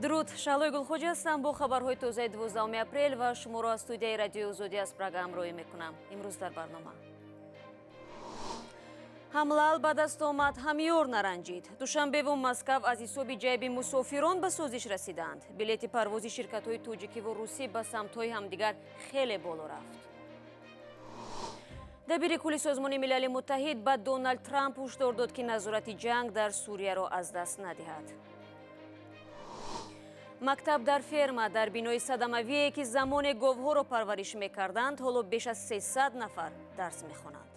Дуруд, Шаҳлои Гулхоҷа ҳастам бо хабарҳои тозаи 12 апрел ва шуморо аз студияи Радиои Озодӣ аз Прага ҳамроҳӣ мекунам. Имрӯз дар барнома: ҳам лал ба даст омад, ҳам ёр наранҷид. Душанбеву Москав аз ҳисоби ҷайби мусофирон ба созиш расиданд. Билети парвози ширкатҳои тоҷикиву русӣ ба самтҳои ҳамдигар хеле боло рафт. Дабири кулли Созмони Милали Муттаҳид ба Доналд Трамп ҳушдор дод, ки назорати ҷанг дар Сурияро аз даст надиҳад. Мактаб дар ферма, дар бинои садамавие, ки замоне говҳоро парвариш мекарданд, ҳоло беш аз 300 нафар дарс мехонанд.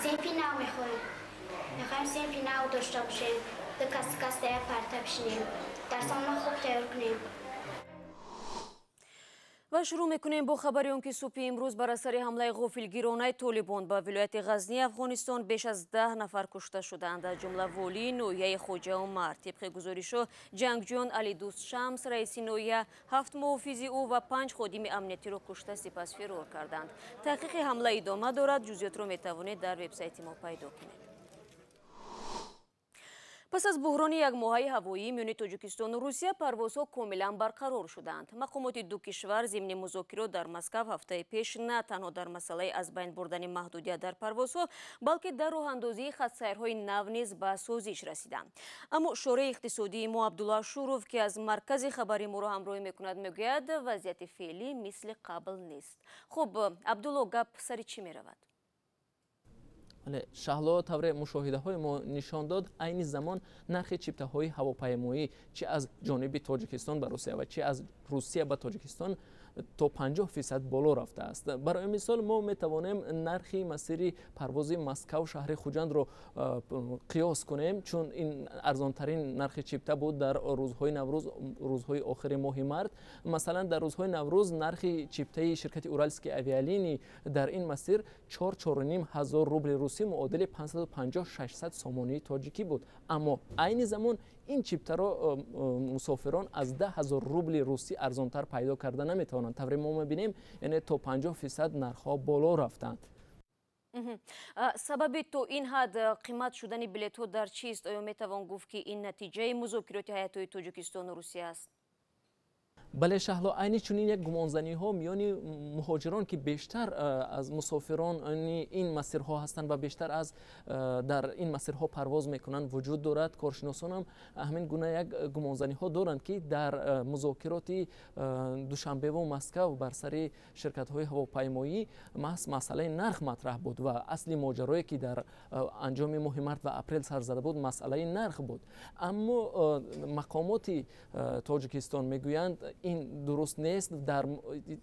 Синфи нав мехоҳем. Мехоҳем синфи нав дошта бошем, ду кас кас дар як парта бишинем, дарсонро хуб тайёр кунем. Ва шурӯъ мекунем бо хабари он, ки субҳи имрӯз бар асари ҳамлаи ғофилгиронаи Толибон ба вилояти Ғазнии Афғонистон беш аз 10 нафар кушта шуданд, аз ҷумла волии ноҳияи Хоҷа Умар. Тибқи гузоришҳо, ҷангҷӯён Алидӯст Шамс, раиси ноҳия, ҳафт муҳофизи ӯ ва панҷ ходими амниятиро кушта, сипас фирор карданд. Таҳқиқи ҳамла идома дорад. Ҷузъиётро метавонед дар вебсайти мо пайдо кунед. Пас аз буҳрони якмоҳаи ҳавоӣ миёни Тоҷикистону Русия парвозҳо комилан барқарор шуданд. Мақомоти ду кишвар зимни музокирот дар Москав ҳафтаи пеш на танҳо дар масъалаи аз байн бурдани маҳдудият дар парвозҳо, балки дар роҳандозии хатсайрҳои нав низ ба созиш расиданд. Аммо шореҳи иқтисодии мо Абдулло Ашуров, ки аз маркази хабари моро ҳамроҳӣ мекунад, мегӯяд, вазъияти феълӣ мисли қабл нест. Хуб, Абдулло, гап сари чӣ меравад? Шаҳло, тавре мушоҳидаҳои мо нишон дод, айни замон нархи чиптаҳои ҳавопаймоӣ чи аз ҷониби Тоҷикистон ба Русия ва чи аз Русия ба Тоҷикистон то 50% боло рафтааст. Барои мисол, мо метавонем нархи масири парвози Москав шаҳри Хуҷандро қиёс кунем, чун ин арзонтарин нархи чипта буд дар рӯзҳои Наврӯз, рӯзҳои охири моҳи март. Масалан, дар рӯзҳои Наврӯз нархи чиптаи ширкати Уральские авиалинии дар ин масир 4-4,5 ҳазор рубли русӣ, муодили 550-600 сомонии тоҷикӣ буд. Аммо айни замон ин чиптаро мусофирон аз 10 000 рубли русӣ арзонтар пайдо карда наметавонанд. Тавре мо мебинем, яъне то 50% нархҳо боло рафтанд. Сабаби то ин ҳад қимат шудани билетҳо дар чист? Оё метавон гуфт, ки ин натиҷаи музокироти ҳайатҳои Тоҷикистону Русия аст? Бале, Шаҳло, айни чунин як гумонзаниҳо миёни муҳоҷирон, ки бештар аз мусофирони ин масирҳо ҳастанд ва бештар аз дар ин масирҳо парвоз мекунанд, вуҷуд дорад. Коршиносонам ҳамин гуна як гумонзаниҳо доранд, ки дар музокироти Душанбеву Москав бар сари ширкатҳои ҳавопаймоӣ маҳз масъалаи нарх матраҳ буд ва асли моҷарое, ки дар анҷоми моҳи март ва апрел сар зада буд, масъалаи нарх буд. Аммо мақомоти Тоҷикистон мегӯянд, ин дуруст нест. Дар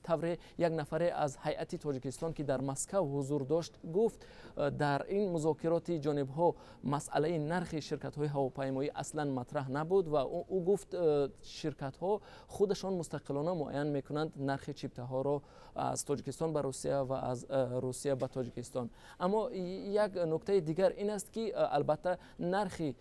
тавре як нафаре аз ҳайати Тоҷикистон, ки дар Москав ҳузур дошт, гуфт, дар ин музокироти ҷонибҳо масъалаи нархи ширкатҳои ҳавопаймоӣ аслан матраҳ набуд ва ӯ гуфт, ширкатҳо худашон мустақилона муайян мекунанд нархи чиптаҳоро аз Тоҷикистон ба Русия ва аз Русия ба Тоҷикистон. Аммо як нуктаи дигар ин аст, ки албатта нархи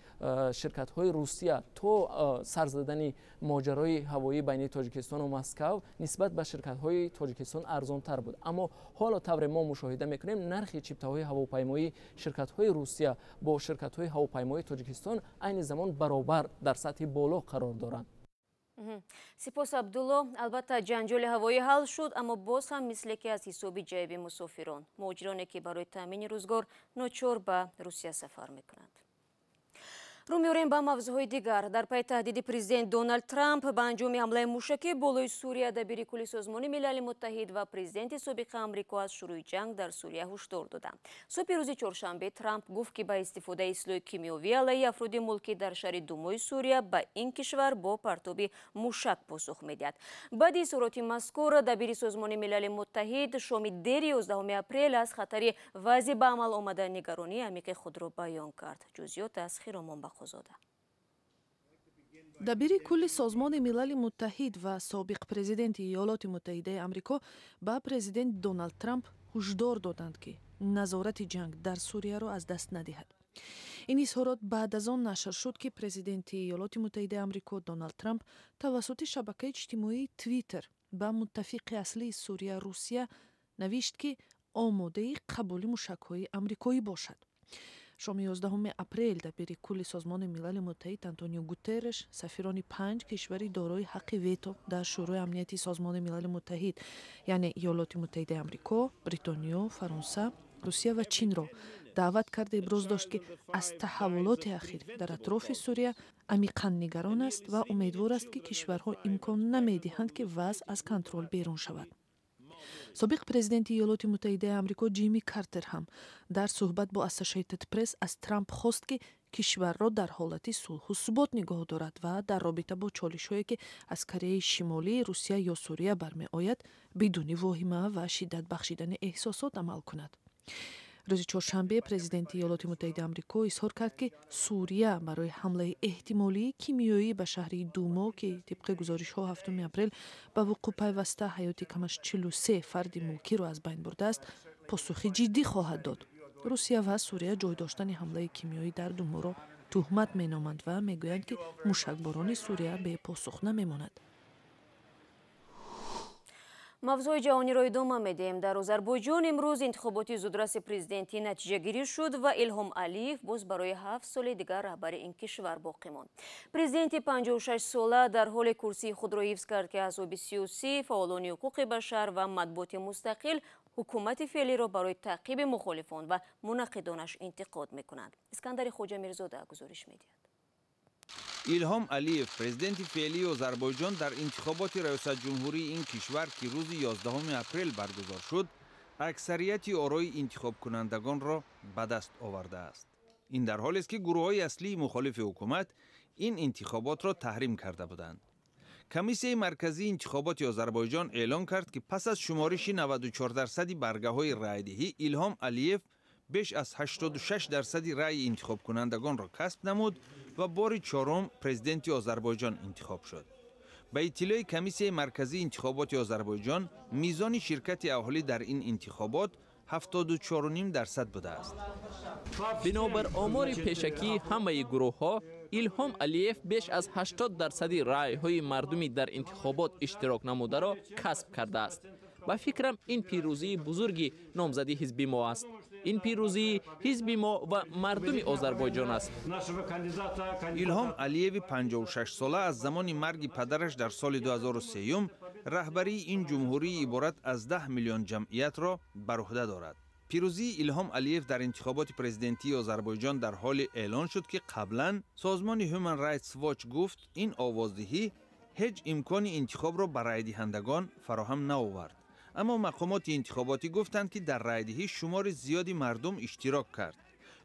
ширкатҳои Русия то сар задани моҷарои ҳавоӣ байни Тоҷикистону Москав нисбат ба ширкатҳои Тоҷикистон арзонтар буд. Аммо ҳоло, тавре мо мушоҳида мекунем, нархи чиптаҳои ҳавопаймоии ширкатҳои Русия бо ширкатҳои ҳавопаймоии Тоҷикистон айни замон баробар дар сатҳи боло қарор доранд. Сипос, Абдулло. Албатта, ҷанҷоли ҳавоӣ ҳал шуд, аммо боз ҳам мисле ки аз ҳисоби ҷайби мусофирон, муҳоҷироне, ки барои таъмини рӯзгор ночор ба Русия сафар мекунанд. Рӯ меорем ба мавзӯъҳои дигар. Дар пайи таҳдиди президент Доналд Трамп ба анҷоми ҳамлаи мушакӣ болои Сурия, дабири кулли Созмони Милали Муттаҳид ва президенти собиқи Амрико аз шурӯи ҷанг дар Сурия ҳушдор доданд. Субҳи рӯзи чоршанбе Трамп гуфт, ки ба истифодаи силоҳи кимиёвӣ алайҳи афроди мулкӣ дар шаҳри Думои Сурия ба ин кишвар бо партоби мушак посух медиҳад. Баъди изҳороти мазкур дабири Созмони Милали Муттаҳид шоми дери 11 апрел аз хатари вазъи ба амал омада нигаронии амиқи худро баён кард. Ҷузъиёт аз Хиромон Бақозода. Дабири кулли Созмони Милали Муттаҳид ва собиқ президенти Иёлоти Муттаҳидаи Амрико ба президент Доналд Трамп ҳушдор доданд, ки назорати ҷанг дар Сурияро аз даст надиҳад. Ин изҳорот баъд аз он нашр шуд, ки президенти Иёлоти Муттаҳидаи Амрико Доналд Трамп тавассути шабакаи иҷтимоии Твиттер ба муттафиқи аслии Сурия, Русия, навишт, ки омодаи қабули мушакҳои амрикоӣ бошад. Шоми 11 апрел дабири кулли Созмони Милали Муттаҳид Антонио Гутерреш сафирони панҷ кишвари дорои ҳаққи вето дар Шӯрои Амнияти Созмони Милали Муттаҳид, яъне Иёлоти Муттаҳидаи Амрико, Бритониё, Фаронса, Русия ва Чинро даъват карда иброз дошт, ки аз таҳаввулоти ахир дар атрофи Сурия амиқан нигарон аст ва умедвор аст, ки кишварҳо имкон намедиҳанд, ки вазъ аз контрол берун шавад. Собиқ президенти Иёлоти Муттаҳидаи Амрико Ҷимми Картер ҳам дар суҳбат бо Ассошиэйтед Пресс аз Трамп хост, ки кишварро дар ҳолати сулҳу субот нигоҳ дорад ва дар робита бо чолишҳое, ки аз Кореяи Шимолӣ, Русия ё Сурия бармеояд, бидуни воҳима ва шиддат бахшидани эҳсосот амал кунад. Рӯзи чоршанбе президенти Иёлоти Муттаҳидаи Амрико изҳор кард, ки Сурия барои ҳамлаи эҳтимолии кимиёӣ ба шаҳри Думо, ки тибқи гузоришҳо 7 апрел ба вуқӯъ пайваста ҳаёти кам аз 43 фарди мулкиро аз байн бурдааст, посухи ҷиддӣ хоҳад дод. Русия ва Сурия ҷой доштани ҳамлаи кимиёӣ дар Думоро туҳмат меноманд ва мегӯянд, ки мушакборони Сурия бепосух намемонад. Мавзӯи ҷаҳониро идома медиҳем. Дар Озарбойҷон имрӯз интихоботи зудраси президентӣ натиҷагирӣ шуд ва Илҳом Алиев боз барои 7 соли дигар раҳбари ин кишвар боқӣ монд. Президенти 56-сола дар ҳоле курсии худро ҳифз кард, ки аҳзоби сиёсӣ, фаъолони ҳуқуқи башар ва матбуоти мустақил ҳукумати феълиро барои таъқиби мухолифон ва мунаққидонаш интиқод мекунанд. Искандари Хоҷамирзода гузориш медиҳад. Илҳом Алиев, президенти феълии Озарбойҷон, дар интихоботи раёсатҷумҳурии ин кишвар, ки рӯзи 11 апрел баргузор шуд, аксарияти орои интихобкунандагонро ба даст овардааст. Ин дар ҳолест, ки гурӯҳҳои аслии мухолифи ҳукумат ин интихоботро таҳрим карда буданд. Комиссияи марказии интихоботи Озарбойҷон эълон кард, ки пас аз шумориши 94 дарсади баргаҳои раъйдиҳӣ Илҳом Алиев беш аз 86 дарсади раъйи интихобкунандагонро касб намуд ва бори чорум президенти Озарбойҷон интихоб шуд. Ба иттилои Комиссияи марказии интихоботи Озарбойҷон, мизони ширкати аҳолӣ дар ин интихобот 74,5 дарсад будааст. Бинобар омори пешакии ҳамаи гурӯҳҳо, Илҳом Алиев беш аз 80 дарсади раъйҳои мардуми дар интихобот иштирок намударо касб кардааст. Ба фикрам, ин пирӯзии бузурги номзади ҳизби мо аст. Ин пирӯзии ҳизби мо ва мардуми Озарбойҷон аст. Илҳом Алиеви 56-сола аз замони марги падараш дар соли 2003 раҳбарии ин ҷумҳурии иборат аз 10 миллион ҷамъиятро бар уҳда дорад. Пирӯзии Илҳом Алиев дар интихоботи президентии Озарбойҷон дар ҳоле эълон шуд, ки қаблан созмони Human Rights Watch гуфт, ин овоздиҳӣ ҳеҷ имкони интихобро ба раъйдиҳандагон фароҳам наовард. Аммо мақомоти интихоботӣ гуфтанд, ки дар раъйдиҳӣ шумори зиёди мардум иштирок кард.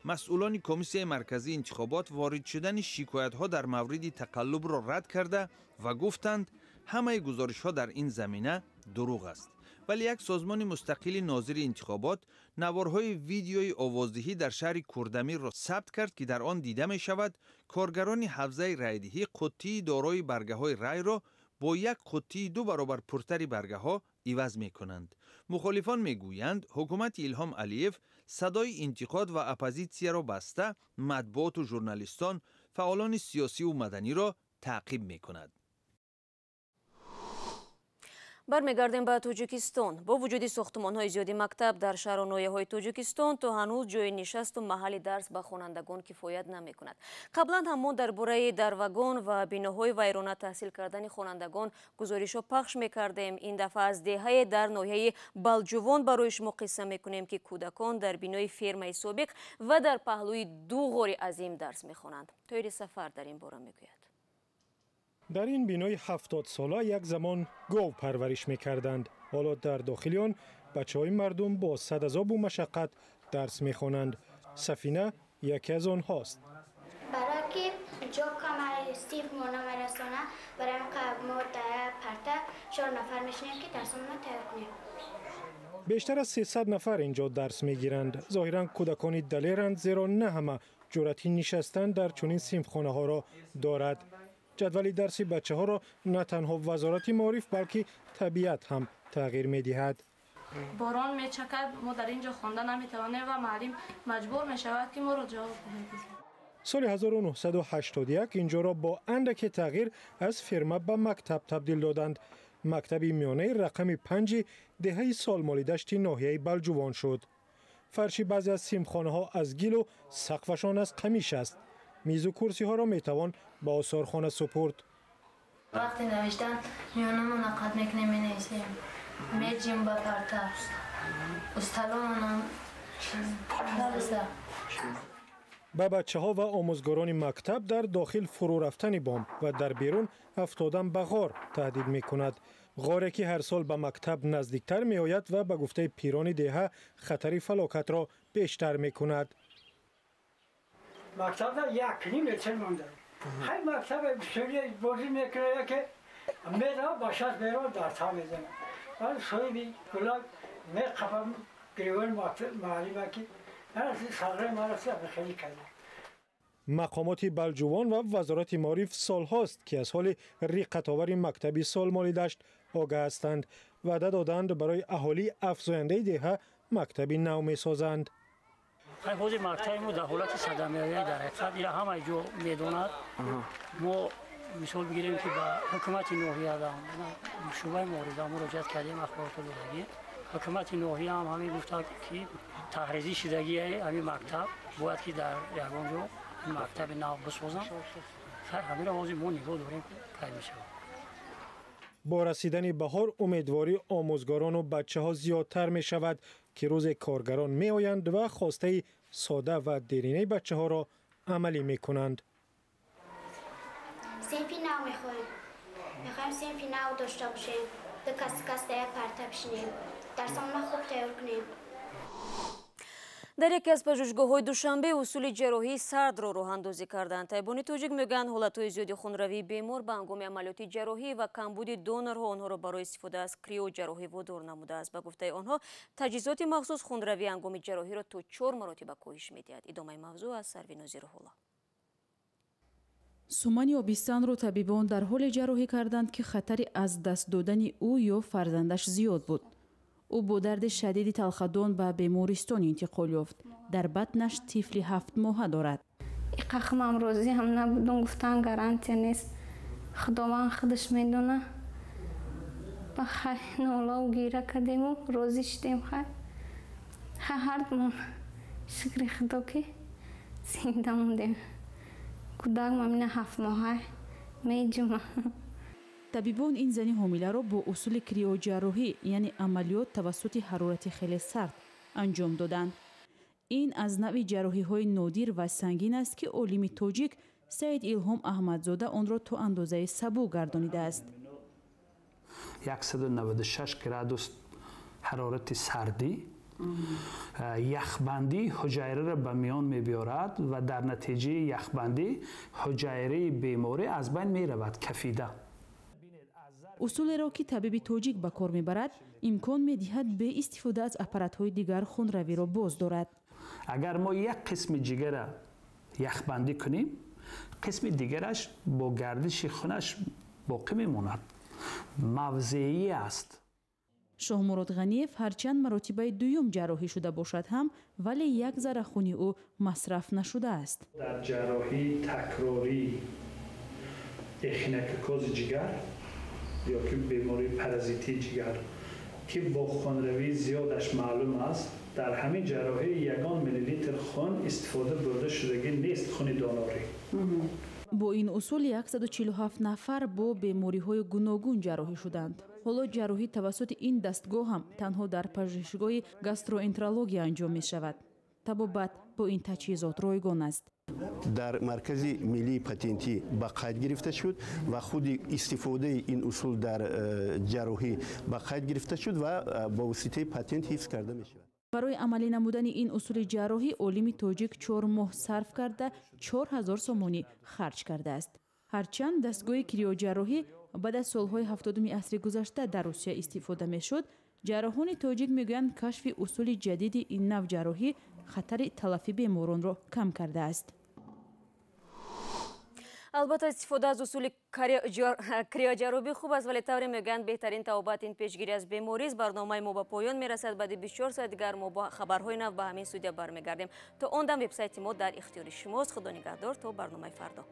Масъулони Комиссияи марказии интихобот ворид шудани шикоятҳо дар мавриди тақаллубро рад карда ва гуфтанд, ҳамаи гузоришҳо дар ин замина дурӯғ аст. Вале як созмони мустақили нозири интихобот наворҳои видеои овоздиҳӣ дар шаҳри Курдамирро сабт кард, ки дар он дида мешавад, коргарони ҳавзаи раъйдиҳӣ қуттии дорои баргаҳои райро бо як қуттии ду баробар пуртари баргаҳо иваз мекунанд. Мухолифон мегӯянд, ҳукумати Илҳом Алиев садои интиқод ва оппозитсияро баста, матбуоту журналистон, фаъолони сиёсиву маданиро таъқиб мекунад. Бармегардем ба Тоҷикистон. Бо вуҷуди сохтумонҳои зиёди мактаб дар шаҳру ноҳияҳои Тоҷикистон, то ҳанӯз ҷои нишасту маҳалли дарс ба хонандагон кифоят намекунад. Қаблан ҳам мо дар бораи дар вагон ва биноҳои вайрона таҳсил кардани хонандагон гузоришҳо пахш мекардем. Ин дафъа аз деҳае дар ноҳияи Балҷувон барои шумо қисса мекунем, ки кӯдакон дар бинои фермаи собиқ ва дар паҳлӯи ду ғори азим дарс мехонанд. Тоҳири Сафар дар ин бора мегӯяд. Дар ин бинои 70-сола як замон гов парвариш мекарданд. Ҳоло дар дохили он бачаҳои мардум бо сад азобу машаққат дарс мехонанд. Сафина яке аз онҳост. Барое ки ҷо камай, синф мо намерасона, барои мо дар парта чор нафар мешинем, ки дарсонро тайёр кунем. Бештар аз 300 нафар инҷо дарс мегиранд. Зоҳиран, кӯдакони далеранд, зеро на ҳама ҷуръати нишастан дар чунин синфхонаҳоро дорад. Ҷадвали дарси бачаҳоро на танҳо Вазорати маориф, балки табиат ҳам тағйир медиҳад. Борон мечакад, мо дар ин ҷо хонда наметавонем ва муаллим маҷбур мешавад, ки моро ҷавоб диҳад. Соли 1981 инҷоро бо андаке тағйир аз ферма ба мактаб табдил доданд. Мактаби миёнаи рақами панҷи деҳаи Солмолидашти ноҳияи Балҷувон шуд. Фарши баъзе аз синфхонаҳо аз гилу сақфашон аз қамиш аст. Мизу курсиҳоро метавон ба осорхона супурд. Вақти навиштан миёнамона қат мекунем, менависем, меҷим ба парта, усталонам. Ба бачаҳо ва омӯзгорони мактаб дар дохил фурӯ рафтани бом ва дар берун афтодан ба ғор таҳдид мекунад. Ғоре ки ҳар сол ба мактаб наздиктар меояд ва ба гуфтаи пирони деҳа хатари фалокатро бештар мекунад. Мактабда 1,5 метр монда. Ҳай мактаба бисёри бозӣ мекунад, яке мерава ба шаст мерава, дарсҳо мезанад. Баъд соҳиби гулак меқапам гиревони муаллима ки Мақомоти Балҷувон ва Вазорати маориф солҳост, ки аз ҳоли риққатовари мактаби Солмолидашт огаҳ ҳастанд. Ваъда доданд, барои аҳолии афзояндаи деҳа мактаби нав месозанд. Ҳозир мактаби мо дар ҳолати садамавӣ, дар ҳақиқат ира ҳамаи ҷо медонад. Мо мисол бигирем, ки ба ҳукумати ноҳия, шӯъбаи маориф муроҷиат кардем, ахборото додагӣ. Ҳукумати ноҳия ҳам ҳамин гуфта, ки таҳризӣ шудагии ҳамин мактаб бояд, ки дар ягон ҷо мактаби нав бисозанд. Ҳаминро ҳозир мо нигоҳ дорем, кай мешавад. Бо расидани баҳор умедвории омӯзгорону бачаҳо зиёдтар мешавад, ки рӯзе коргарон меоянд ва хостаи сода ва деринаи бачаҳоро амалӣ мекунанд. Синфи нав мехоҳем. Мехоҳем синфи нав дошта бошем, ду кас кас дар як парта бишинем, дарсамонро хуб тайёр кунем. Дар яке аз пажӯҳишгоҳҳои Душанбе усули ҷарроҳии сардро роҳандозӣ карданд. Табибони тоҷик мегӯянд, ҳолатҳои зиёди хунравии бемор ба ҳангоми амалиёти ҷарроҳӣ ва камбуди донорҳо онҳоро барои истифода аз криоҷарроҳӣ водор намудааст. Ба гуфтаи онҳо, таҷҳизоти махсус хунравии ҳангоми ҷарроҳиро то 4 маротиба коҳиш медиҳад. Идомаи мавзӯъ аз Сарвинози Рӯҳулло. Сумани обистанро табибон дар ҳоле ҷарроҳӣ карданд, ки хатари аз даст додани ӯ ё фарзандаш зиёд буд. Ӯ бо дарди шадиди талхадон ба бемористон интиқол ёфт. Дар батнаш тифли 7-моҳа дорад. Иқахмам розӣ ҳам набудум, гуфтан гарантия нест, Худованд худаш медона. Ба хай нолаву гира кардему розӣ шудем. Хай хай ҳардумон шукри Худо, ки зинда мондем. Кӯдак мамина 7-моҳа меҷума. Табибон ин зани ҳомиларо бо усули криоҷарроҳӣ, яъне амалиёт тавассути ҳарорати хеле сард, анҷом доданд. Ин аз навъи ҷарроҳиҳои нодир ва сангин аст, ки олими тоҷик Саид Илҳом Аҳмадзода онро то андозаи сабук гардонидааст. 196 градус ҳарорати сардӣ яхбандии ҳуҷайраро ба миён мебиёрад ва дар натиҷаи яхбандӣ ҳуҷайраи беморӣ аз байн меравад кафида. Усулеро, ки табиби тоҷик ба кор мебарад, имкон медиҳад бе истифода аз аппаратҳои дигар хунравиро боз дорад. Агар мо як қисми ҷигара яхбандӣ кунем, қисми дигараш бо гардиши хунаш боқӣ мемонад, мавзеӣ аст. Шоҳмурод Ғаниев ҳарчанд маротибаи дуюм ҷарроҳӣ шуда бошад ҳам, вале як зарра хуни ӯ масраф нашудааст. Дар ҷарроҳии такрории эхинококкози ҷигар ё ки бемории паразитии ҷигар, ки бо хунравии зиёдаш маълум аст, дар ҳамин ҷарроҳӣ ягон миллилитр хун истифода бурда шудагӣ нест, хуни донорӣ. Бо ин усул 147 нафар бо бемориҳои гуногун ҷарроҳӣ шуданд. Ҳоло ҷарроҳӣ тавассути ин дастгоҳ ҳам танҳо дар пажӯҳишгоҳи гастроэнтерология анҷом мешавад. Табобат бо ин таҷҳизот ройгон аст. Дар Маркази миллии патентӣ ба қайд гирифта шуд ва худи истифодаи ин усул дар ҷарроҳӣ ба қайд гирифта шуд ва ба воситаи патент ҳифз карда мешавад. Барои амалӣ намудани ин усули ҷарроҳӣ олими тоҷик 4 моҳ сарф карда, 4000 сомонӣ харҷ кардааст. Ҳарчанд дастгоҳи криоҷарроҳӣ баъд аз солҳои 70-уми асри гузашта дар Русия истифода мешуд, ҷарроҳони тоҷик мегӯянд, кашфи усули ҷадиди ин нав ҷарроҳӣ хатари талафи беморонро кам кардааст. Албатта, истифода аз усули криоҷарроҳӣ хуб аст, вале тавре мегӯянд, беҳтарин табобат ин пешгирӣ аз беморист. Барномаи мо ба поён мерасад. Баъди 24 соат дигар мо бо хабарҳои нав ба ҳамин студия бармегардем. То он дам вебсайти мо дар ихтиёри шумост. Худо нигаҳдор то барномаи фардо.